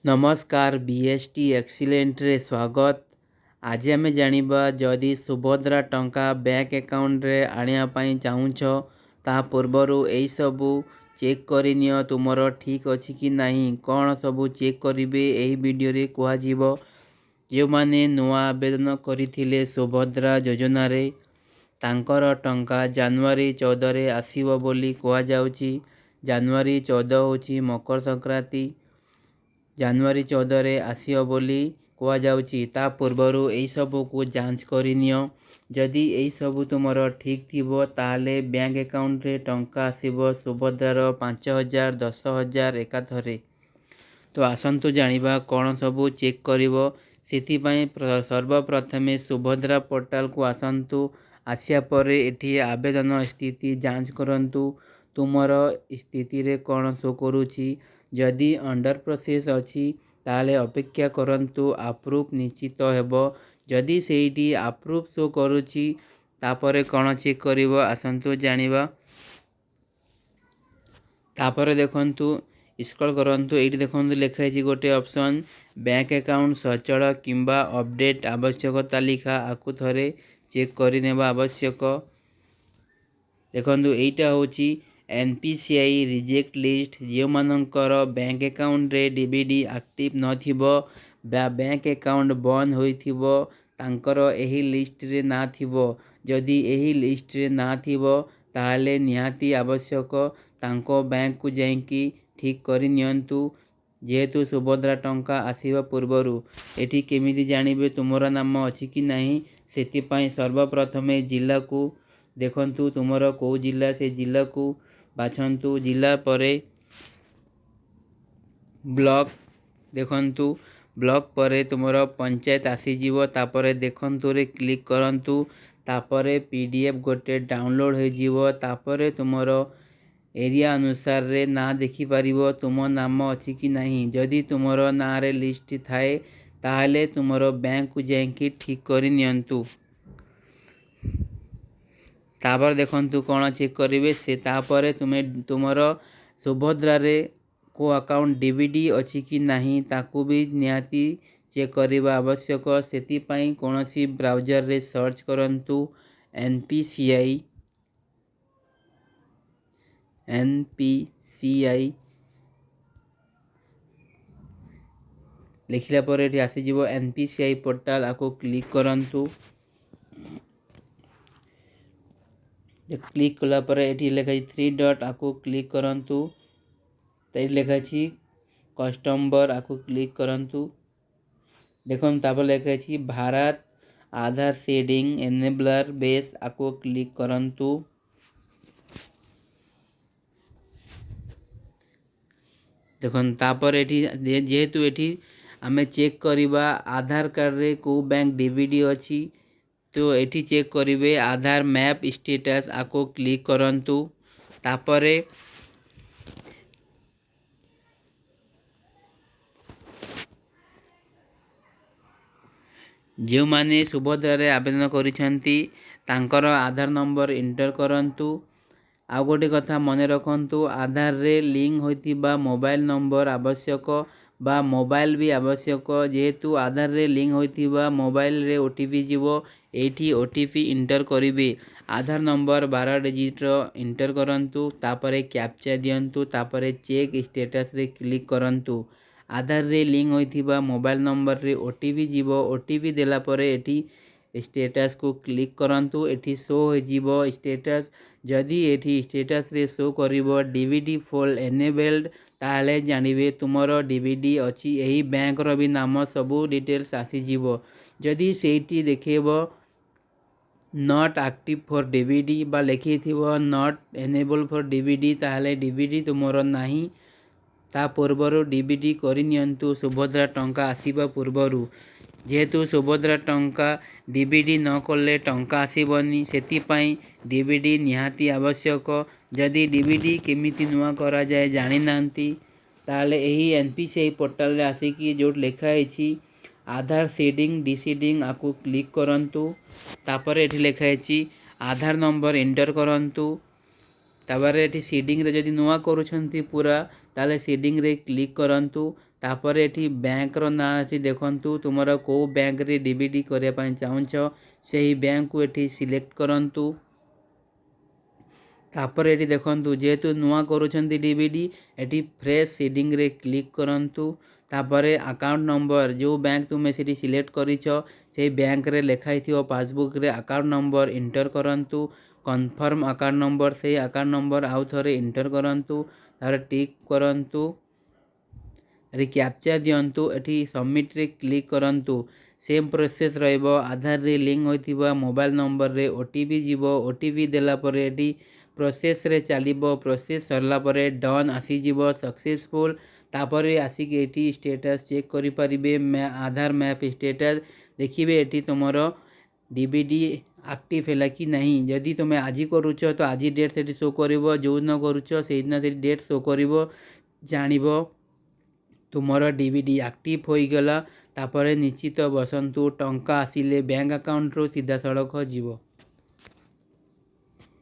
ନମସ୍କାର, ବିଏସ୍ଟି ଏକ୍ସିଲେଣ୍ଟରେ ସ୍ୱାଗତ। ଆଜି ଆମେ ଜାଣିବା, ଯଦି ସୁଭଦ୍ରା ଟଙ୍କା ବ୍ୟାଙ୍କ ଆକାଉଣ୍ଟରେ ଆଣିବା ପାଇଁ ଚାହୁଁଛ, ତା ପୂର୍ବରୁ ଏଇସବୁ ଚେକ୍ କରିନିଅ ତୁମର ଠିକ୍ ଅଛି କି ନାହିଁ। କ'ଣ ସବୁ ଚେକ୍ କରିବେ, ଏହି ଭିଡ଼ିଓରେ କୁହାଯିବ। ଯେଉଁମାନେ ନୂଆ ଆବେଦନ କରିଥିଲେ ସୁଭଦ୍ରା ଯୋଜନାରେ, ତାଙ୍କର ଟଙ୍କା ଜାନୁଆରୀ 14ରେ ଆସିବ ବୋଲି କୁହାଯାଉଛି। ଜାନୁଆରୀ 14 ହେଉଛି ମକର ସଂକ୍ରାନ୍ତି। ଜାନୁଆରୀ 14ରେ ଆସିବ ବୋଲି କୁହାଯାଉଛି। ତା ପୂର୍ବରୁ ଏଇସବୁକୁ ଯାଞ୍ଚ କରିନିଅ। ଯଦି ଏଇସବୁ ତୁମର ଠିକ୍ ଥିବ, ତାହେଲେ ବ୍ୟାଙ୍କ ଆକାଉଣ୍ଟରେ ଟଙ୍କା ଆସିବ ସୁଭଦ୍ରାର 5000, 10,000 ଏକାଥରେ। ତ ଆସନ୍ତୁ ଜାଣିବା କ'ଣ ସବୁ ଚେକ୍ କରିବ। ସେଥିପାଇଁ ସର୍ବପ୍ରଥମେ ସୁଭଦ୍ରା ପୋର୍ଟାଲକୁ ଆସନ୍ତୁ। ଆସିବା ପରେ ଏଠି ଆବେଦନ ସ୍ଥିତି ଯାଞ୍ଚ କରନ୍ତୁ, ତୁମର ସ୍ଥିତିରେ କ'ଣ ଶୋ କରୁଛି। ଯଦି ଅଣ୍ଡର ପ୍ରୋସେସ୍ ଅଛି, ତାହେଲେ ଅପେକ୍ଷା କରନ୍ତୁ, ଆପ୍ରୁଭ୍ ନିଶ୍ଚିତ ହେବ। ଯଦି ସେଇଠି ଆପ୍ରୁଭ୍ ଶୋ କରୁଛି, ତାପରେ କ'ଣ ଚେକ୍ କରିବ, ଆସନ୍ତୁ ଜାଣିବା। ତାପରେ ଦେଖନ୍ତୁ, ସ୍କ୍ରଲ୍ କରନ୍ତୁ। ଏଇଠି ଦେଖନ୍ତୁ, ଲେଖା ହେଇଛି ଗୋଟେ ଅପସନ୍, ବ୍ୟାଙ୍କ ଆକାଉଣ୍ଟ ସଚଳ କିମ୍ବା ଅପଡ଼େଟ୍ ଆବଶ୍ୟକ ତାଲିକା। ଆକୁ ଥରେ ଚେକ୍ କରିନେବା ଆବଶ୍ୟକ। ଦେଖନ୍ତୁ, ଏଇଟା ହେଉଛି NPCI reject list. ଯେଉଁମାନଙ୍କର ବ୍ୟାଙ୍କ ଆକାଉଣ୍ଟରେ ଡିବିଟି ଆକ୍ଟିଭ୍ ନଥିବ ବା ବ୍ୟାଙ୍କ ଆକାଉଣ୍ଟ ବନ୍ଦ ହୋଇଥିବ, ତାଙ୍କର ଏହି ଲିଷ୍ଟରେ ନାଁ ଥିବ। ଯଦି ଏହି ଲିଷ୍ଟରେ ନାଁ ଥିବ, ତାହେଲେ ନିହାତି ଆବଶ୍ୟକ ତାଙ୍କ ବ୍ୟାଙ୍କକୁ ଯାଇକି ଠିକ୍ କରିନିଅନ୍ତୁ, ଯେହେତୁ ସୁଭଦ୍ରା ଟଙ୍କା ଆସିବା ପୂର୍ବରୁ। ଏଠି କେମିତି ଜାଣିବେ ତୁମର ନାମ ଅଛି କି ନାହିଁ? ସେଥିପାଇଁ ସର୍ବପ୍ରଥମେ ଜିଲ୍ଲାକୁ ଦେଖନ୍ତୁ, ତୁମର କେଉଁ ଜିଲ୍ଲା ସେ ଜିଲ୍ଲାକୁ ବାଛନ୍ତୁ। ଜିଲ୍ଲା ପରେ ବ୍ଲକ୍ ଦେଖନ୍ତୁ। ବ୍ଲକ୍ ପରେ ତୁମର ପଞ୍ଚାୟତ ଆସିଯିବ। ତାପରେ ଦେଖନ୍ତୁରେ କ୍ଲିକ୍ କରନ୍ତୁ। ତାପରେ PDF ଗୋଟେ ଡାଉନଲୋଡ଼୍ ହୋଇଯିବ। ତାପରେ ତୁମର ଏରିଆ ଅନୁସାରରେ ନାଁ ଦେଖିପାରିବ, ତୁମ ନାମ ଅଛି କି ନାହିଁ। ଯଦି ତୁମର ନାଁରେ ଲିଷ୍ଟ ଥାଏ, ତାହେଲେ ତୁମର ବ୍ୟାଙ୍କକୁ ଯାଇକି ଠିକ୍ କରିନିଅନ୍ତୁ। ତାପରେ ଦେଖନ୍ତୁ କ'ଣ ଚେକ୍ କରିବେ ସେ। ତାପରେ ତୁମେ ତୁମର ସୁଭଦ୍ରାରେ କେଉଁ ଆକାଉଣ୍ଟ ଡିବିଟି ଅଛି କି ନାହିଁ, ତାକୁ ବି ନିହାତି ଚେକ୍ କରିବା ଆବଶ୍ୟକ। ସେଥିପାଇଁ କୌଣସି ବ୍ରାଉଜରରେ ସର୍ଚ୍ଚ କରନ୍ତୁ NPCI। NPCI ଲେଖିଲା ପରେ ଏଠି ଆସିଯିବ NPCI portal. ଆକୁ କ୍ଲିକ୍ କରନ୍ତୁ। କ୍ଲିକ୍ କଲା ପରେ ଏଠି ଲେଖା ହେଇଛି ଥ୍ରୀ ଡଟ୍, ଆକୁ କ୍ଲିକ୍ କରନ୍ତୁ। ଏଠି ଲେଖା ଅଛି କଷ୍ଟମର, ଆକୁ କ୍ଲିକ୍ କରନ୍ତୁ। ଦେଖନ୍ତୁ, ତାପରେ ଲେଖା ଅଛି ଭାରତ ଆଧାର ସିଡ଼ିଂ ଏନେବଲର ବେସ୍, ଆକୁ କ୍ଲିକ୍ କରନ୍ତୁ। ଦେଖନ୍ତୁ, ତାପରେ ଏଠି ଯେହେତୁ ଏଠି ଆମେ ଚେକ୍ କରିବା ଆଧାର କାର୍ଡ଼ରେ କେଉଁ ବ୍ୟାଙ୍କ ଡିବିଟି ଅଛି, ତ ଏଠି ଚେକ୍ କରିବେ ଆଧାର ମ୍ୟାପ୍ ଷ୍ଟେଟସ୍, ଆକୁ କ୍ଲିକ୍ କରନ୍ତୁ। ତାପରେ ଯେଉଁମାନେ ସୁଭଦ୍ରାରେ ଆବେଦନ କରିଛନ୍ତି, ତାଙ୍କର ଆଧାର ନମ୍ବର ଏଣ୍ଟର କରନ୍ତୁ। ଆଉ ଗୋଟେ କଥା ମନେ ରଖନ୍ତୁ, ଆଧାରରେ ଲିଙ୍କ ହୋଇଥିବା ମୋବାଇଲ ନମ୍ବର ଆବଶ୍ୟକ ବା ମୋବାଇଲ ବି ଆବଶ୍ୟକ। ଯେହେତୁ ଆଧାରରେ ଲିଙ୍କ ହୋଇଥିବା ମୋବାଇଲରେ OTP ଯିବ, ଏଇଠି OTP enter କରିବେ। ଆଧାର ନମ୍ବର 12 ଡିଜିଟ୍ର ଏଣ୍ଟର କରନ୍ତୁ। ତାପରେ କ୍ୟାପଚା ଦିଅନ୍ତୁ। ତାପରେ ଚେକ୍ ଷ୍ଟେଟସ୍ରେ କ୍ଲିକ୍ କରନ୍ତୁ। ଆଧାରରେ ଲିଙ୍କ ହୋଇଥିବା ମୋବାଇଲ ନମ୍ବରରେ OTP ଯିବ। OTP ଦେଲା ପରେ ଏଠି ଷ୍ଟେଟସ୍କୁ କ୍ଲିକ୍ କରନ୍ତୁ। ଏଠି ଶୋ ହୋଇଯିବ ଷ୍ଟେଟସ୍। ଯଦି ଏଠି ଷ୍ଟେଟସ୍ରେ ଶୋ କରିବ ଡିବିଟି ଫୁଲ୍ ଏନେବେଲ୍ଡ, ତାହେଲେ ଜାଣିବେ ତୁମର ଡିବିଟି ଅଛି। ଏହି ବ୍ୟାଙ୍କର ବି ନାମ ସବୁ ଡିଟେଲ୍ସ ଆସିଯିବ। ଯଦି ସେଇଠି ଦେଖେଇବ not active for DBT ବା ଲେଖିଥିବ not enable for DBT, ତାହେଲେ ଡିବିଟି ତୁମର ନାହିଁ। ତା ପୂର୍ବରୁ ଡିବିଟି କରିନିଅନ୍ତୁ ସୁଭଦ୍ରା ଟଙ୍କା ଆସିବା ପୂର୍ବରୁ। ଯେହେତୁ ସୁଭଦ୍ରା ଟଙ୍କା ଡିବିଟି ନ କଲେ ଟଙ୍କା ଆସିବନି, ସେଥିପାଇଁ ଡିବିଟି ନିହାତି ଆବଶ୍ୟକ। ଯଦି ଡିବିଟି କେମିତି ନୂଆ କରାଯାଏ ଜାଣିନାହାନ୍ତି, ତାହେଲେ ଏହି NPCI ପୋର୍ଟାଲରେ ଆସିକି ଯେଉଁଠି ଲେଖା ହେଇଛି ଆଧାର ସିଡ଼ିଂ ଡିସିଡ଼ିଂ, ଆକୁ କ୍ଲିକ୍ କରନ୍ତୁ। ତାପରେ ଏଠି ଲେଖା ହେଇଛି ଆଧାର ନମ୍ବର ଏଣ୍ଟର କରନ୍ତୁ। ତାପରେ ଏଠି ସିଡ଼ିଂରେ ଯଦି ନୂଆ କରୁଛନ୍ତି ପୁରା, ତାହେଲେ ସିଡ଼ିଂରେ କ୍ଲିକ୍ କରନ୍ତୁ। ତାପରେ ଏଠି ବ୍ୟାଙ୍କର ନାଁ ଅଛି, ଦେଖନ୍ତୁ। ତୁମର କେଉଁ ବ୍ୟାଙ୍କରେ ଡିବିଟି କରିବା ପାଇଁ ଚାହୁଁଛ, ସେହି ବ୍ୟାଙ୍କକୁ ଏଠି ସିଲେକ୍ଟ କରନ୍ତୁ। ତାପରେ ଏଠି ଦେଖନ୍ତୁ, ଯେହେତୁ ନୂଆ କରୁଛନ୍ତି ଡିବିଟି, ଏଠି ଫ୍ରେଶ୍ ସିଡ଼ିଂରେ କ୍ଲିକ୍ କରନ୍ତୁ। ତାପରେ ଆକାଉଣ୍ଟ ନମ୍ବର, ଯେଉଁ ବ୍ୟାଙ୍କ ତୁମେ ସେଠି ସିଲେକ୍ଟ କରିଛ, ସେଇ ବ୍ୟାଙ୍କରେ ଲେଖା ହେଇଥିବ ପାସବୁକ୍ରେ, ଆକାଉଣ୍ଟ ନମ୍ବର ଏଣ୍ଟର କରନ୍ତୁ। କନଫର୍ମ ଆକାଉଣ୍ଟ ନମ୍ବର, ସେଇ ଆକାଉଣ୍ଟ ନମ୍ବର ଆଉ ଥରେ ଏଣ୍ଟର କରନ୍ତୁ। ତାପରେ ଟିକ୍ କରନ୍ତୁ, ଏଠି କ୍ୟାପଚା ଦିଅନ୍ତୁ, ଏଠି ସବମିଟ୍ରେ କ୍ଲିକ୍ କରନ୍ତୁ। ସେମ୍ ପ୍ରୋସେସ୍ ରହିବ। ଆଧାରରେ ଲିଙ୍କ୍ ହୋଇଥିବା ମୋବାଇଲ୍ ନମ୍ବରରେ ଓଟିପି ଯିବ। ଓଟିପି ଦେଲା ପରେ ଏଠି ପ୍ରୋସେସ୍ରେ ଚାଲିବ। ପ୍ରୋସେସ୍ ସରିଲା ପରେ ଡନ୍ ଆସିଯିବ, ସକ୍ସେସଫୁଲ୍। ତାପରେ ଆସିକି ଏଠି ଷ୍ଟେଟସ୍ ଚେକ୍ କରିପାରିବେ। ଆଧାର ମ୍ୟାପ୍ ଷ୍ଟେଟସ୍ ଦେଖିବେ, ଏଠି ତୁମର ଡିବିଟି ଆକ୍ଟିଭ୍ ହେଲା କି ନାହିଁ। ଯଦି ତୁମେ ଆଜି କରୁଛ ତ ଆଜି ଡେଟ୍ ସେଠି ଶୋ କରିବ, ଯେଉଁଦିନ କରୁଛ ସେଇଦିନ ସେଠି ଡେଟ୍ ଶୋ କରିବ। ଜାଣିବ ତୁମର ଡିବିଟି ଆକ୍ଟିଭ୍ ହୋଇଗଲା। ତାପରେ ନିଶ୍ଚିତ ବସନ୍ତୁ, ଟଙ୍କା ଆସିଲେ ବ୍ୟାଙ୍କ ଆକାଉଣ୍ଟରୁ ସିଧାସଳଖ ଯିବ।